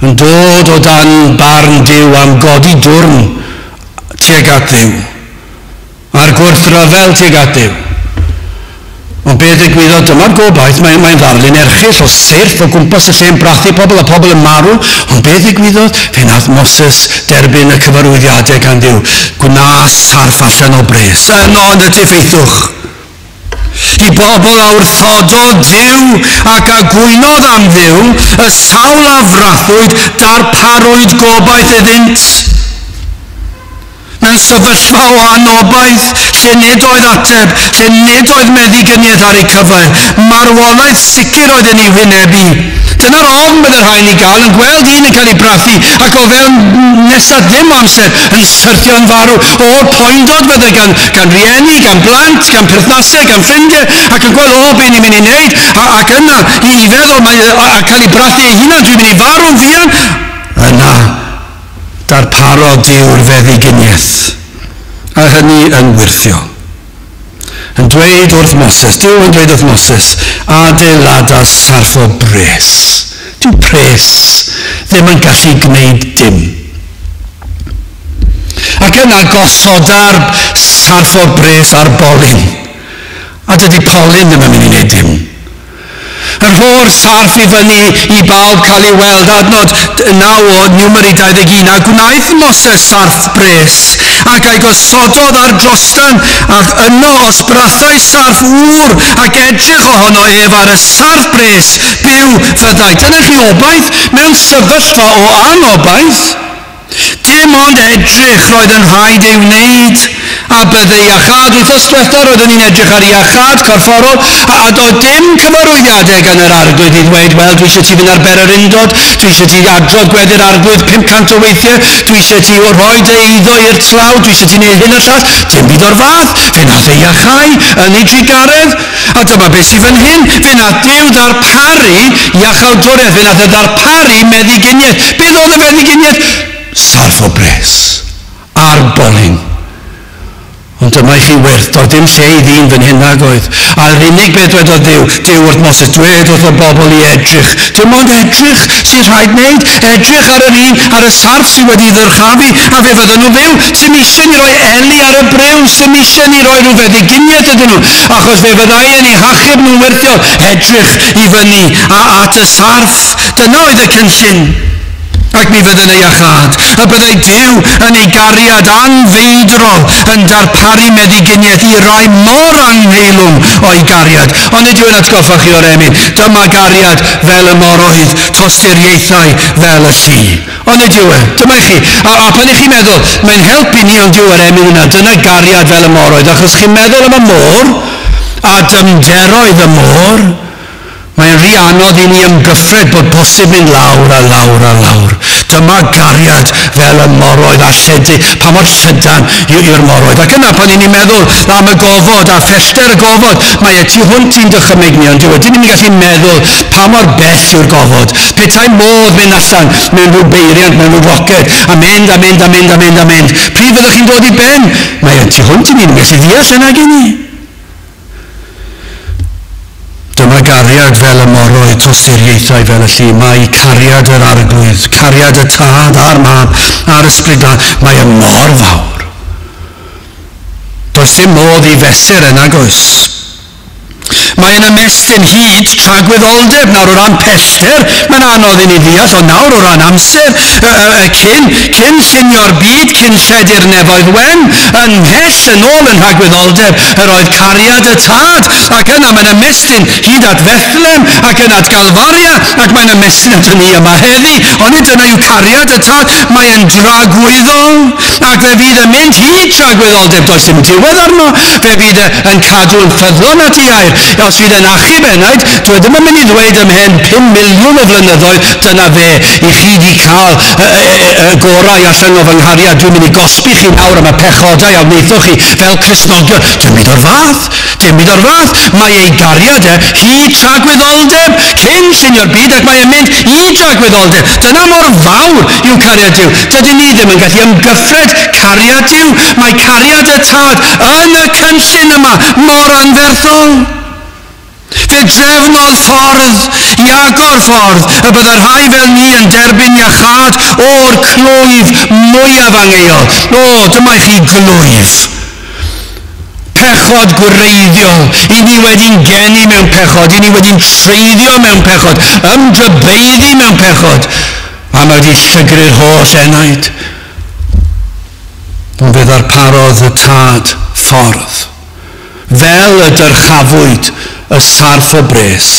yn dod o dan barn Duw am godi dwrn tuag at Dduw, a'r gwrthryfel tuag at Dduw. Ond beth ddigwyddodd, dyma'r gobaith, mae'n ddarlun erchyll o seirff o gwmpas y lle yn brathu pobl a pobl yn marw, ond beth ddigwyddodd? Fe nath Moses derbyn y cyfarwyddiadau gan Dduw. Gwna sarff allan o bres, yno yn y diffeithwch. I bobl a wrthododd Duw ac a gwynodd am Dduw, y sawl a frathwyd, darparwyd gobaith iddynt. Mewn sefyllfa o anobaith, lle nid oedd ateb, lle nid oedd meddyginiaeth ar eu cyfer, marwolaeth sicr oedd yn ei wynebu. Dyna'r ofn bydd y rhain i gael, yn gweld un yn cael ei brathu ac o fewn nesaf ddim amser yn syrthio'n farw. O'r poendod bydde gan rieni, gan blant, gan perthnasau, gan ffrindiau, ac yn gweld, o, be ni'n mynd i wneud, ac yna, i feddwl, mae, a cael ei brathu ei hunan, dwi'n mynd i farw'n fuan. Yna, darparodd Duw'r feddyginiaeth, a hynny yn wyrthiol. Yn dweud wrth Moses, Duw yn dweud wrth Moses, adeilada sarff o bres. Dyw pres ddim yn gallu gwneud dim. Ac yna gosoda'r sarff o bres ar bolyn. A dydy polyn ddim yn mynd i wneud dim. Yr ho'r sarff i fyny i bawb cael ei weld, adnod 9 o Numeri 21, a gwnaeth Moses sarff bres, ac a'i gosododd ar drostan, ac yno os brathai sarff ŵr, ac edrych ohono ef ar y sarff bres, byw fyddai. Dyna chi obaith mewn sefyllfa o anobaith. Dim ond edrych roedd yn rhaid ei wneud, a bydde iachâd. Wythnos diwetha roeddwn ni'n edrych ar iachâd corfforol, a doedd dim cyfarwyddiadau gan yr Arglwydd i ddweud, wel, dwi eisiau ti fynd ar bererindod, dwi eisiau ti adrodd gweddi'r Arglwydd 500 o weithiau, dwi eisiau ti rhoi dy eiddo i'r tlawd, dwi eisiau ti wneud hyn a llall. Dim byd o'r fath, fe nath ei iachau yn ei drugaredd. A dyma beth sydd fan hyn, fe nath Duw ddarparu iachawdwriaeth, fe nath e ddarparu meddyginiaeth. Beth oedd y meddyginiaeth? Sarff o bres, ar bolyn. Ond dyma i chi wyrth, doedd dim lle i ddyn fan hyn nag oedd. A'r unig beth dwedodd Duw, Duw wrth Moses, dwed wrth y bobl i edrych. Dim ond edrych sy'n rhaid wneud, edrych ar yr un, ar y sarff sydd wedi ddyrchafu, a fe fydden nhw fyw. Sy'm eisiau ni roi eli ar y briw, sy'm eisiau ni roi rhyw feddyginiaeth iddyn nhw, achos fe fyddai yn eu hachub nhw'n wyrthiol. Edrych i fyny a at y sarff. Dyna oedd y cynllun. Ac mi fydd yn ei iachâd, a byddai Duw yn ei gariad anfeidrol yn darparu meddyginiaeth i rai mor anheilwng o'i gariad. Ond nid yw'n atgoffa chi o'r emyn, dyma gariad fel y moroedd, tosturiaethau fel y lli. Ond nid yw e, dyma i chi. A pan i chi'n meddwl, mae'n helpu ni ond yw yr emyn yna, dyna gariad fel y moroedd, achos chi'n meddwl am y môr, a dymderoedd y môr, mae'n rhy anodd i ni ymgyffred bod posib mynd lawr a lawr a lawr. Dyma gariad fel y moroedd a lledu, pa mor llydan yw'r moroedd. Ac yna pan i ni'n meddwl am y gofod a phellter y gofod, mae e tu hwnt i'n dychymyg ni, ond dyw e, dyn ni'n gallu meddwl pa mor bell yw'r gofod. Petai modd mynd allan mewn rhyw beiriant, mewn rhyw roced, a mynd, a mynd, a mynd, a mynd, a mynd. Pryd fyddwch chi'n dod i ben? Mae e tu hwnt i ni, ni'n gallu ddeall yna gen i. Dyma gariad fel y moroedd, tosturiaethau fel y lli. Mae cariad yr Arglwydd, cariad y Tad a'r Mab a'r Ysbryd Glân, mae e mor fawr. Does dim modd i fesur e, nag oes. Mae'n ymestyn hyd tragwyddoldeb nawr o ran pellter, mae'n anodd i ni ddeall, ond nawr o ran amser, cyn llunio'r byd, cyn lledu'r nefoedd wen, yn mhell yn ôl yn rhagwyddoldeb, yr oedd cariad y Tad, ac yna mae'n ymestyn hyd at Bethlem, ac yna at Galfaria, ac mae'n ymestyn at ni yma heddi, ond nid dyna yw cariad y Tad, mae'n dragwyddol, ac fe fydd yn mynd hyd tragwyddoldeb, does dim diwedd arno, fe fydd yn cadw'n ffyddlon at ei air. Os fydd yn achub enaid, dwi ddim yn mynd i ddweud ymhen 5 miliwn o flynyddoedd, dyna fe, i chi di cael y gorau allan o fy nghariad, dwi'n mynd i gosbi chi nawr am y pechodau a wnaethoch chi fel Cristnogion. Dim byd o'r fath, dim byd o'r fath. Mae ei gariad e hyd tragwyddoldeb, cyn llunio'r byd, ac mae e'n mynd i dragwyddoldeb. Dyna mor fawr yw cariad Duw. Dydyn ni ddim yn gallu ymgyffred cariad Duw. Mae cariad y Tad yn y cynllun yma mor anferthol. Fe drefnodd ffordd i agor ffordd y byddai rhai fel ni yn derbyn iachâd o'r clwyf mwyaf angheuol. O, dyma i chi glwyf. Pechod gwreiddiol. I ni wedi'n geni mewn pechod, i ni wedi'n treiddio mewn pechod, ymdrybeiddi mewn pechod, a mae wedi llygru'r holl enaid. Ond fe ddarparodd y Tad ffordd. Fel y dyrchafwyd y sarff o bres,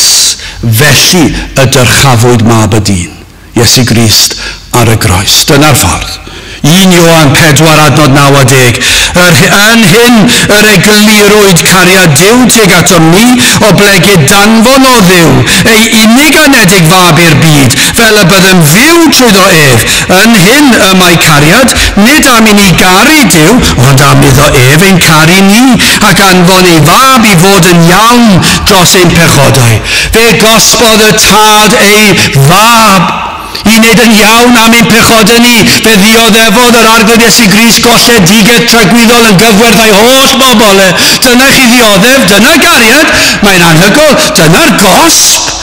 felly y dyrchafwyd Mab y Dyn, Iesu Grist ar y groes. Dyna'r ffordd. 1 Ioan 4 adnod 9 a 10. Yn hyn yr eglurwyd cariad Duw tuag atom ni, oblegid danfon o Dduw ei unig anedig fab i'r byd, fel y byddem fyw trwyddo ef. Yn hyn y mae cariad, nid am i ni garu Duw, ond am iddo ef ein caru ni, ac anfon ei fab i fod yn iawn dros ein pechodau. Fe gosbodd y Tad ei fab i wneud yn iawn am ein pechodau ni. Fe ddioddefodd yr Arglwydd Iesu Grist golledigaeth tragwyddol yn gyfwerth â'i holl bobl. Dyna chi ddioddef, dyna gariad, mae'n anhygoel, dyna'r gosb.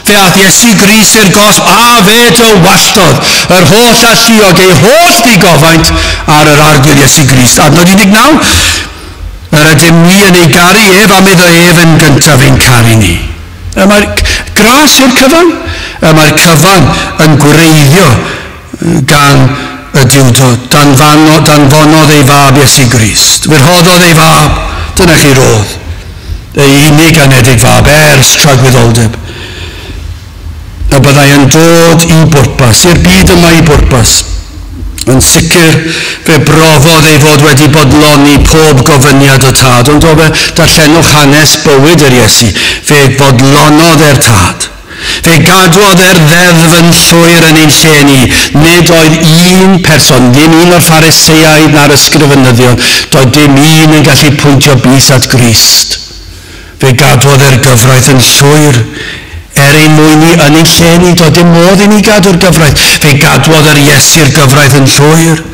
Fe ath Iesu Grist i'r gosb a fe dywalltodd yr holl alluog, ei holl ddigofaint ar yr Arglwydd Iesu Grist. Adnod 19, yr ydym ni yn ei garu ef am iddo ef yn gyntaf ein caru ni. Mae'r gras yw'r cyfan. Mae'r cyfan yn gwreiddio gan y Duwdod. Danfonodd ei fab Iesu Grist. Fe rhoddodd ei fab. Dyna chi rodd. Ei unig anedig fab ers tragwyddoldeb. A byddai yn dod i bwrpas, i'r byd yma i bwrpas. Yn sicr, fe brofodd ei fod wedi bodloni pob gofyniad o Tad, ond o fe darllenwch hanes bywyd yr Iesu, fe fodlonodd e'r Tad. Fe gadwodd e'r ddeddf yn llwyr yn ein lle ni. Nid oedd un person, ddim un o'r Phariseaid na'r ysgrifenyddion, doedd dim un yn gallu pwyntio bys at Grist. Fe gadwodd e'r gyfraith yn llwyr. Er ein mwyn ni yn ein lle ni, doedd dim modd i ni gadw'r gyfraith. Fe gadwodd yr Iesu'r gyfraith yn llwyr.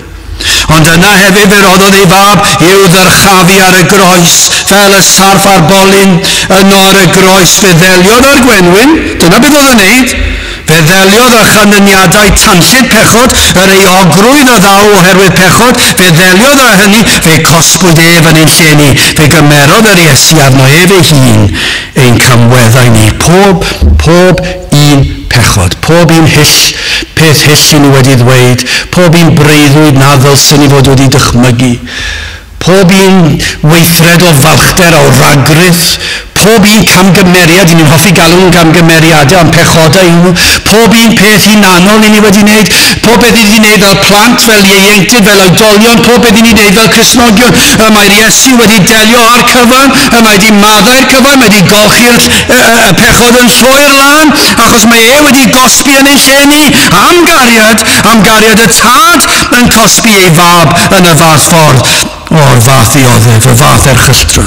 Ond yna hefyd fe roddodd ei fab i'w ddyrchafu ar y groes, fel y sarff a'r bolyn. Yno ar y groes fe ddeliodd â'r gwenwyn, dyna beth oedd yn wneud. Fe ddeliodd â chanlyniadau tanllyd pechod, yr euogrwydd a ddaw oherwydd pechod, fe ddeliodd â hynny, fe cosbwyd ef yn ein lle ni, fe gymerodd yr Iesu arno ef ei hun ein camweddau ni. Pob un pechod, pob un hyll, peth hyll i ni wedi ddweud, pob un breuddwyd na ddylsen ni fod wedi dychmygu, pob un weithred o falchder, o ragrith, pob un camgymeriad, i ni'n hoffi galw'n gamgymeriadau, ond pechodau yw nhw, pob un peth hunanol i ni wedi wneud, pob beth i ni wedi wneud fel plant, fel ieuenctid, fel oedolion, pob beth i ni wedi wneud fel Cristnogion. Y mae'r Iesu wedi delio â'r cyfan, y mae wedi maddau'r cyfan, mae wedi golchi'r pechod yn llwyr lan, achos mae e wedi gosbi yn ein lle ni am gariad y Tad yn cosbi ei fab yn y fath ffordd. O'r fath ddioddef, y fath erchylltra,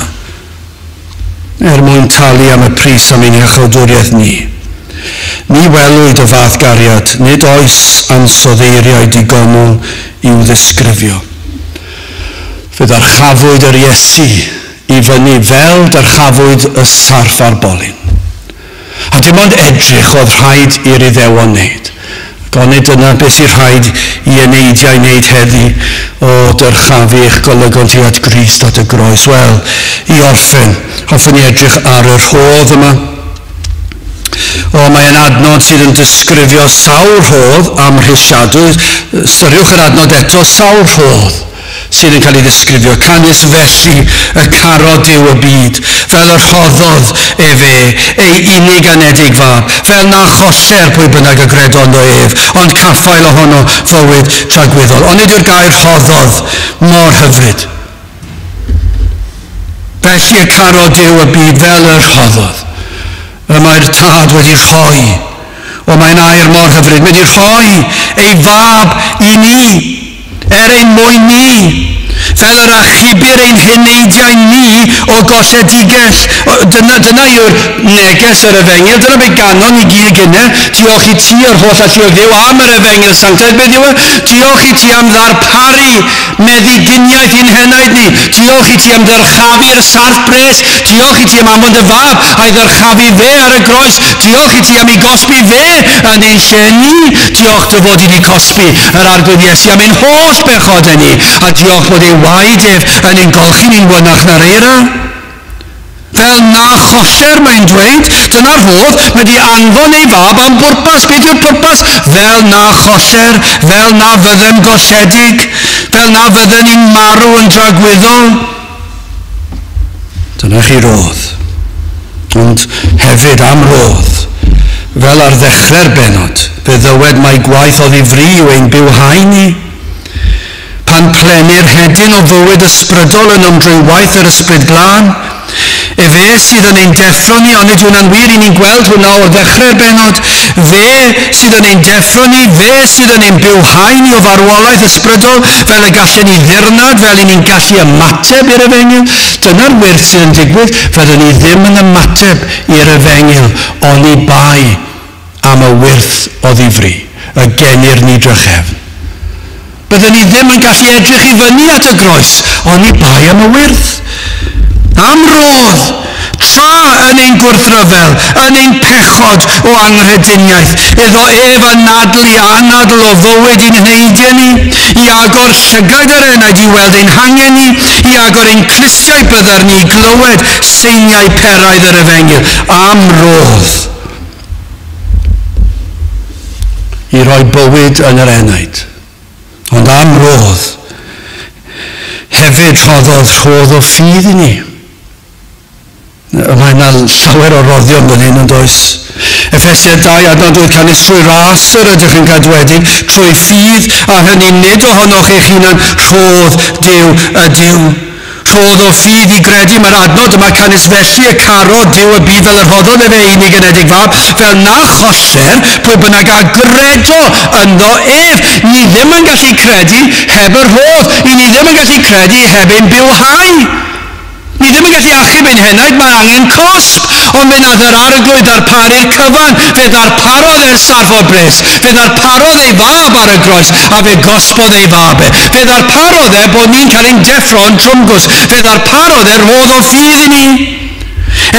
er mwyn talu am y pris am ein iachawdwriaeth ni. Ni welwyd y fath gariad, nid oes ansoddeiriau digonol i'w ddisgrifio. Fe ddyrchafwyd yr Iesu i fyny fel dyrchafwyd y sarff a'r bolyn. A dim ond edrych oedd rhaid i'r Iddewon wneud. Onid dyna beth sy'n rhaid i eneidiau wneud heddi, o dyrchafu eich golygon tuag at Grist at y groes. Wel, i orffen, hoffwn i edrych ar y rhodd yma. O, mae yn adnod sydd yn disgrifio sawl rhodd amhrisiadwy. Ystyriwch yr adnod eto, sawl rhodd sydd yn cael ei ddisgrifio. Canys felly y carodd Duw y byd, fel y rhoddodd efe ei unig anedig fab, fel na choller pwy bynnag y gredo ynddo ef, ond caffael ohono fywyd tragwyddol. Ond nid yw'r gair rhoddodd mor hyfryd. Felly y carodd Duw y byd fel y rhoddodd. Y mae'r Tad wedi rhoi. O, mae'n air mor hyfryd. Mae wedi rhoi ei fab i ni, er ein mwyn ni, fel yr achubir ein heneidiau ni o golledigaeth. Dyna yw'r neges yr efengyl, dyna beth ganon ni gyd gynne. Diolch i ti yr holl alluog Dduw am yr efengyl sanctaidd. Beth yw e? Diolch i ti am ddarparu meddyginiaeth i'n henaid ni. Diolch i ti am ddyrchafu'r sarff bres. Diolch i ti am anfon dy fab a'i ddyrchafu fe ar y groes. Diolch i ti am ei gosbi fe yn ein lle ni. Diolch dy fod i ni cosbi yr Arglwydd Iesu am ein holl bechodau ni. A diolch bod ei waed ef yn ein golchi ni'n wynach na'r eira. Fel na choller, mae'n dweud, dyna'r rhodd, mae wedi anfon ei fab am bwrpas. Beth yw'r pwrpas? Fel na choller, fel na fyddem golledig, fel na fydden ni'n marw yn dragwyddol. Dyna chi rodd. Ond hefyd am rodd, fel ar ddechrau'r bennod, fe ddywed mai gwaith o ddifri yw ein bywhau ni. Pan plenir hedyn o fywyd ysbrydol yn ymdrwy waith yr Ysbryd Glân, efe sydd yn ein deffro ni, ond nid hwnna'n wir, i ni'n gweld hwnna o ddechrau'r bennod. Fe sydd yn ein deffro ni, fe sydd yn ein bywhau ni o farwolaeth ysbrydol, fel y gallen ni ddirnad, fel i ni'n gallu ymateb i'r efengyl. Dyna'r wyrth sydd yn digwydd, fyddwn ni ddim yn ymateb i'r efengyl, oni bai am y wyrth o ddifri, y genir ni drachefn. Byddwn ni ddim yn gallu edrych i fyny at y groes, oni bai am y wyrth. Am rodd, tra yn ein gwrthryfel, yn ein pechod o anghrediniaeth, iddo ef anadlu anadl o fywyd i'n hneidiau ni, i agor llygaid yr enaid i weld ein hangen ni, i agor ein clustiau byddar ni i glywed seiniau peraidd yr efengyl. Am rodd, i roi bywyd yn yr enaid. Ond am rodd, hefyd rhoddodd rhodd o ffydd i ni. Mae yna llawer o roddion fan hyn, yn does? Effesiaid 2, adnod 8, canys trwy ras yr ydych yn gadwedig, trwy ffydd, a hynny nid ohonoch eich hunan, rhodd Duw ydyw. Rhodd o ffydd i gredu, mae'r adnod yma, canys felly y carodd Duw y byd fel yr rhoddodd efe unig anedig fab, fel na choller pwy bynnag a gredo ynddo ef. Ni ddim yn gallu credu heb y rhodd. I ni ddim yn gallu credu heb ein bywhau. Ni ddim yn gallu achub ein henaid, mae angen cosb, ond fe nath yr Arglwydd ddarparu'r cyfan. Fe ddarparodd e'r sarff o bres, fe ddarparodd ei fab ar y groes, a fe gosbodd ei fab e. Fe ddarparodd e bod ni'n cael ein deffro'n trwmgws. Fe ddarparodd e rhodd o ffydd i ni.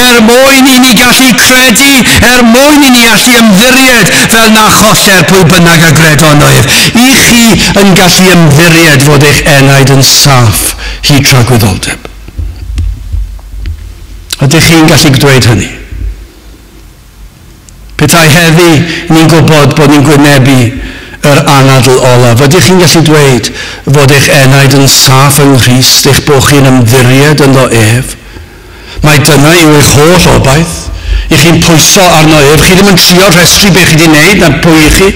Er mwyn i ni gallu credu, er mwyn i ni allu ymddiried, fel na choller pwy bynnag a gredo ynddo ef. I chi yn gallu ymddiried fod eich enaid yn saff hyd tragwyddoldeb. Ydych chi'n gallu dweud hynny? Petai heddi ni'n gwybod bod ni'n gwynebu yr anadl olaf, ydych chi'n gallu dweud fod eich enaid yn saff yng Nghrist, eich bod chi'n ymddiried ynddo ef? Mae dyna yw eich holl obaith. I chi'n pwyso arno ef, chi ddim yn trio rhestru be chi wedi wneud na pwy i chi.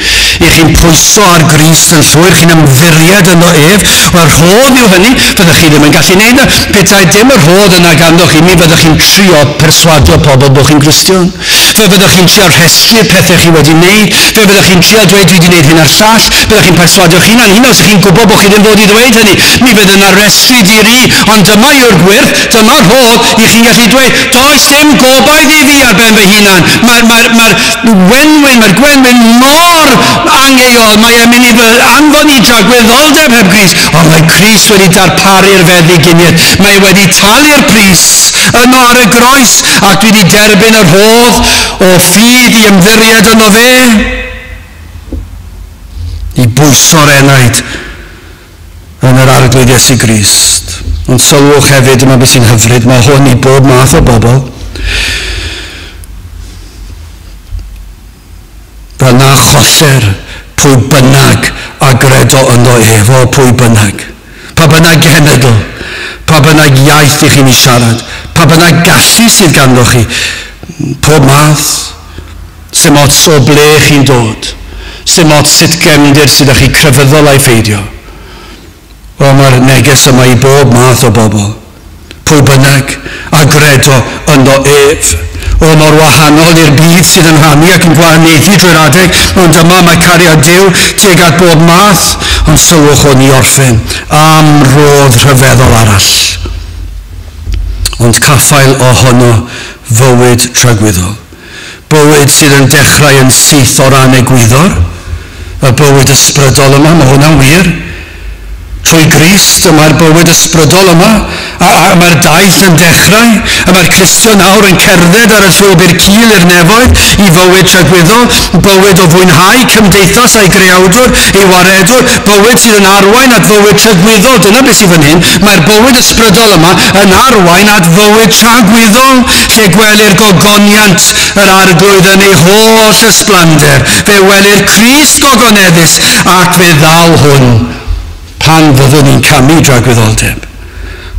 I chi'n pwyso ar Grist yn llwyr, chi'n ymddiried ynddo ef. Wel, rhodd yw hynny, fyddwch chi ddim yn gallu wneud na. Petai dim y rhodd yna ganddo chi, mi fyddwch chi'n trio perswadio pobl bod chi'n Gristion. Fe fyddwch chi'n trio rhestru'r pethau chi wedi wneud, fe fyddwch chi'n trio dweud dwi wedi wneud hyn a'r llall, byddwch chi'n perswadio chi'n hunan, os ydych chi'n gwybod bod chi ddim fod i ddweud hynny, mi fydd yna restru di-ri, ond dyma yw'r gwyrth, dyma'r rhodd, i chi'n gallu dweud, does dim gobaith i fi ar ben fy hunan. Mae'r wenwyn, mae'r gwenwyn mor angeuol, mae e'n mynd i fy anfon i dragwyddoldeb heb Grist, ond mae Crist wedi darparu'r feddyginiaeth, mae wedi talu'r pris yno ar y groes, ac dwi wedi derbyn y rhodd o ffydd i ymddiried yno fe, i bwyso'r enaid yn yr Arglwydd Iesu Grist. Ond sylwch hefyd, yma beth sy'n hyfryd, mae hwn i bob math o bobl. Fel na choller pwy bynnag a gredo ynddo ef, o pwy bynnag. Pa bynnag genedl, pa bynnag iaith i chi'n ei siarad, pa bynnag gallu sydd ganddo chi, pob math, sy'n ots o ble chi'n dod, sy'n ots sut gefndir sydd â chi crefyddol a'i pheidio. Wel, mae'r neges yma i bob math o bobl. Pwy bynnag a gredo ynddo ef. O, mor wahanol i'r byd sydd yn rhannu ac yn gwahaniaethu drwy'r adeg, ond yma mae cariad Duw tuag at bob math, ond sylwch o'n i orffen am rodd rhyfeddol arall. Ond caffael ohono fywyd tragwyddol. Bywyd sydd yn dechrau yn syth o ran egwyddor, y bywyd ysbrydol yma, mae hwnna'n wir. Trwy Grist, y mae'r bywyd ysbrydol yma, a mae'r daith yn dechrau, a mae'r Cristion nawr yn cerdded ar y llwybr cul i'r nefoedd, i fywyd tragwyddol, bywyd o fwynhau cymdeithas a'i greawdwr, ei waredwr, bywyd sydd yn arwain at fywyd tragwyddol. Dyna beth sydd fan hyn, mae'r bywyd ysbrydol yma yn arwain at fywyd tragwyddol, lle gwelir gogoniant yr Arglwydd yn ei holl ysblander. Fe welir Crist gogoneddus, ac fe ddaw hwn pan fyddwn ni'n camu dragwyddoldeb.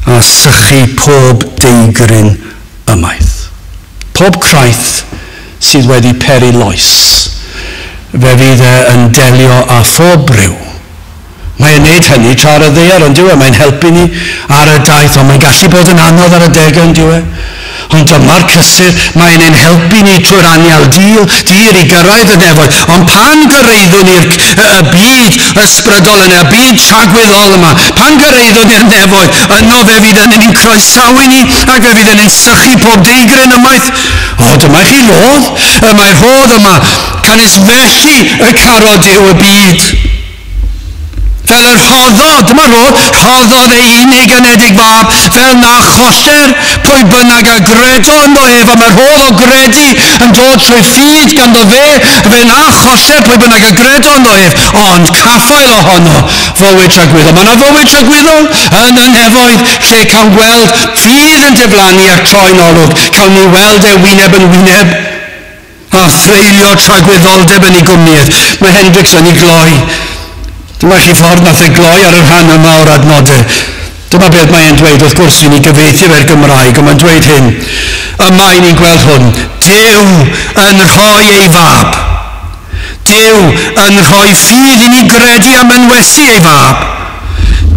a sychu pob deigryn ymaith. Pob craith sydd wedi peri loes, fe fydd e yn delio â phob briw. Mae'n neud hynny tra ar y ddaear, ond dyw e, mae'n helpu ni ar y daith, ond mae'n gallu bod yn anodd ar y degau, ond dyw e. Ond dyma'r cysur, mae'n ein helpu ni trwy'r anial dir i gyrraedd y nefoedd. Ond pan gyrraeddwn ni'r y byd ysbrydol yna, y byd tragwyddol yma, pan gyrraeddwn ni'r nefoedd, yno fe fydd yn ein croesawu ni, ac fe fydd yn ein sychu pob deigryn ymaith. O, dyma chi rodd, y mae'r rhodd yma, canys felly y carodd Duw y byd. Fel y rhoddodd, dyma rodd, rhoddodd ei unig anedig fab, fel na choller pwy bynnag a gredo ynddo ef, a mae'r rhodd o gredu yn dod trwy ffydd ganddo fe, fe na choller pwy bynnag a gredo ynddo ef, ond caffael ohono fywyd tragwyddol. Mae yna fywyd tragwyddol yn y nefoedd, lle cawn gweld ffydd yn diflannu ac troi'n olwg, cawn ni weld e wyneb yn wyneb, a threulio tragwyddoldeb yn ei gwmnïaeth. Mae Hendricks yn ei gloi. Dyma chi ffordd nath e gloi ar y rhan yma o'r adnodau. Dyma beth mae'n dweud, wrth gwrs i ni gyfieithu fe'r Gymraeg, ond mae'n dweud hyn. Yma i ni'n gweld hwn. Duw yn rhoi ei fab. Duw yn rhoi ffydd i ni gredu am ynwesu ei fab.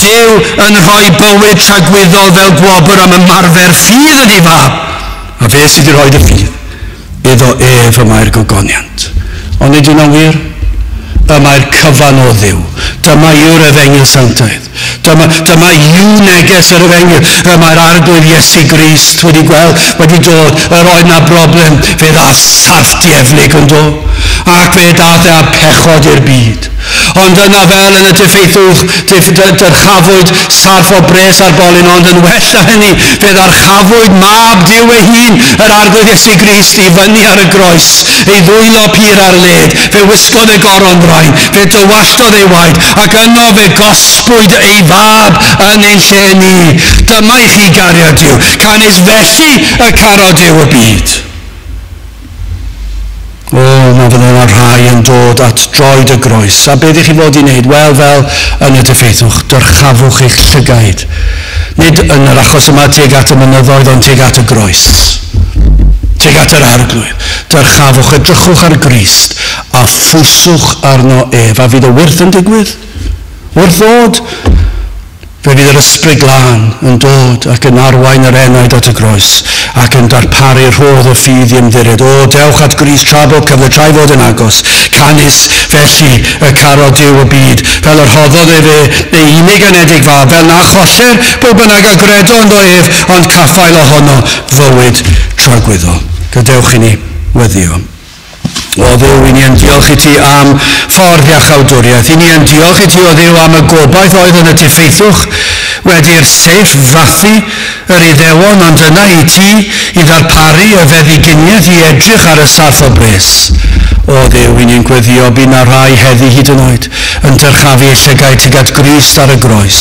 Duw yn rhoi bywyd tragwyddol fel gwobr am ymarfer ffydd yn ei fab. A fe sydd wedi rhoi y ffydd. Iddo ef y mae'r gogoniant. Ond nid yw'n wir? Y mae'r cyfan o Dduw. Dyma yw'r efengyl sanctaidd. Dyma yw neges yr efengyl. Y mae'r Arglwydd Iesu Grist wedi gweld, wedi dod, yr oedd na broblem, fe ddath sarff dieflig yn dod, ac fe dath e â pechod i'r byd. Ond yna fel yn y diffeithwch, dyrchafwyd sarff o bres ar bolyn, ond yn well na hynny, fe ddarchafwyd mab Duw ei hun, yr Arglwydd Iesu Grist, i fyny ar y groes, ei ddwylo pur ar led, fe wisgodd e goron ddrain, fe dywalltodd ei waed, ac yno fe gosbwyd ei fab yn ein lle ni. Dyma i chi gariad Duw, canys felly y carodd Duw y byd. O, na fydde yna rhai yn dod at droed y groes. A beth ych chi fod i wneud? Wel, fel yn y diffeithwch, dyrchafwch eich llygaid. Nid yn yr achos yma tuag at y mynyddoedd, ond tuag at y groes. Tuag at yr Arglwydd. Dyrchafwch, edrychwch ar Grist, a phwyswch arno ef. A fydd y wyrth yn digwydd? Wrth ddod, fe fydd yr Ysbryd Glân yn dod ac yn arwain yr enaid at y groes ac yn darparu rhodd o ffydd i ymddiried. O, dewch at Grist tra bod cyfle, tra ei fod yn agos. Canys felly y carodd Duw y byd, fel yr rhoddodd efe ei unig anedig fab, fel na choller pwy bynnag a gredo ynddo ef, ond caffael ohono fywyd tragwyddol. Gadewch i ni weddïo. O Dduw, i ni yn diolch i ti am ffordd iachawdwriaeth. I ni yn diolch i ti, o Dduw, am y gobaith oedd yn y diffeithwch wedi'r seiff frathu yr Iddewon, ond yna i ti i ddarparu y feddyginiaeth i edrych ar y sarff o bres. O Dduw, i ni'n gweddio bu na rai heddi hyd yn oed yn dyrchafu eu llygaid tuag at Grist ar y groes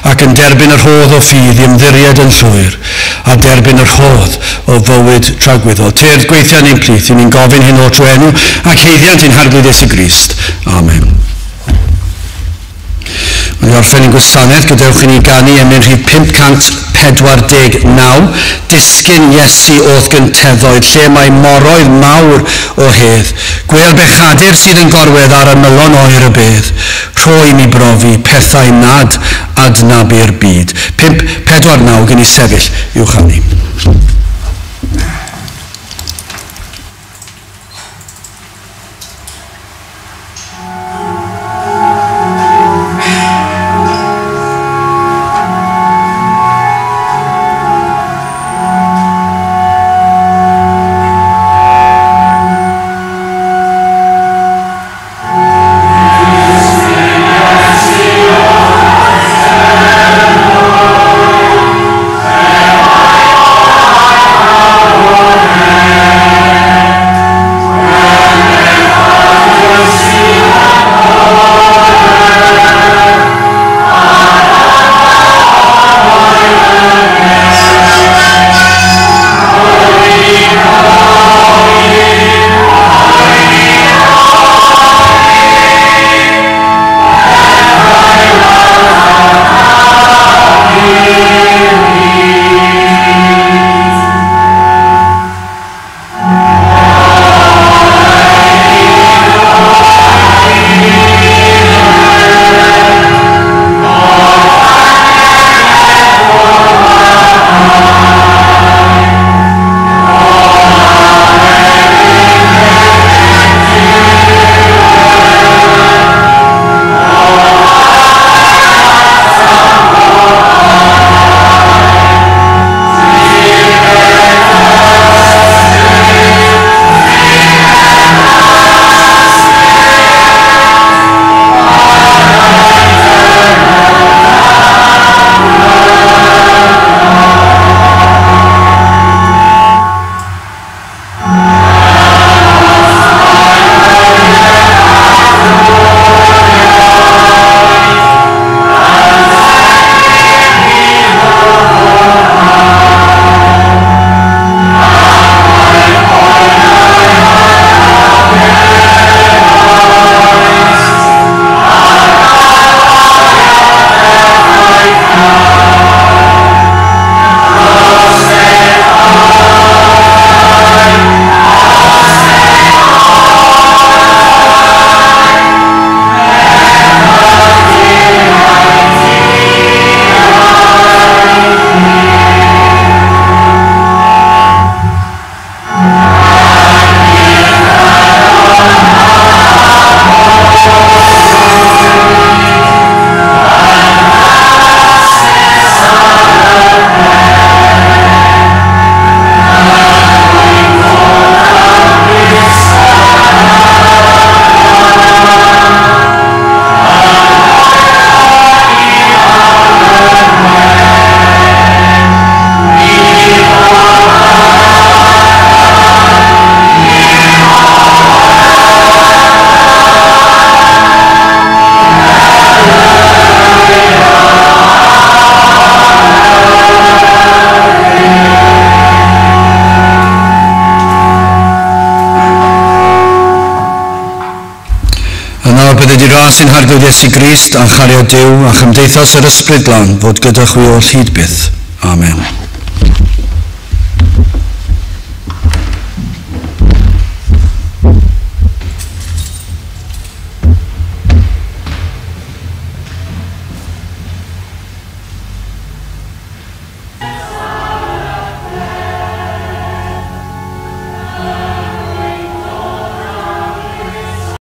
ac yn derbyn y rhodd o ffydd i ymddiried yn llwyr a derbyn y rhodd o fywyd tragwyddol. Tyrd gweithio yn ein plith, i ni'n gofyn hyn o trwy enw ac haeddiant ein Harglwydd Iesu Grist. Amen. Mae'n orffen ein gwasanaeth, gadewch i ni ganu emyn rhif 549, Disgyn Iesu o'th gynteddoedd, lle mae moroedd mawr o hedd. Gwêl bechadur sydd yn gorwedd ar ymylon oer y bedd. Rhoi mi brofi pethau nad adnabu'r byd. 549 gen i sefyll i'w chanu. Gras ein Harglwydd Iesu Grist a chariad Duw a chymdeithas yr Ysbryd Glân fod gyda chwi oll hyd byth. Amen.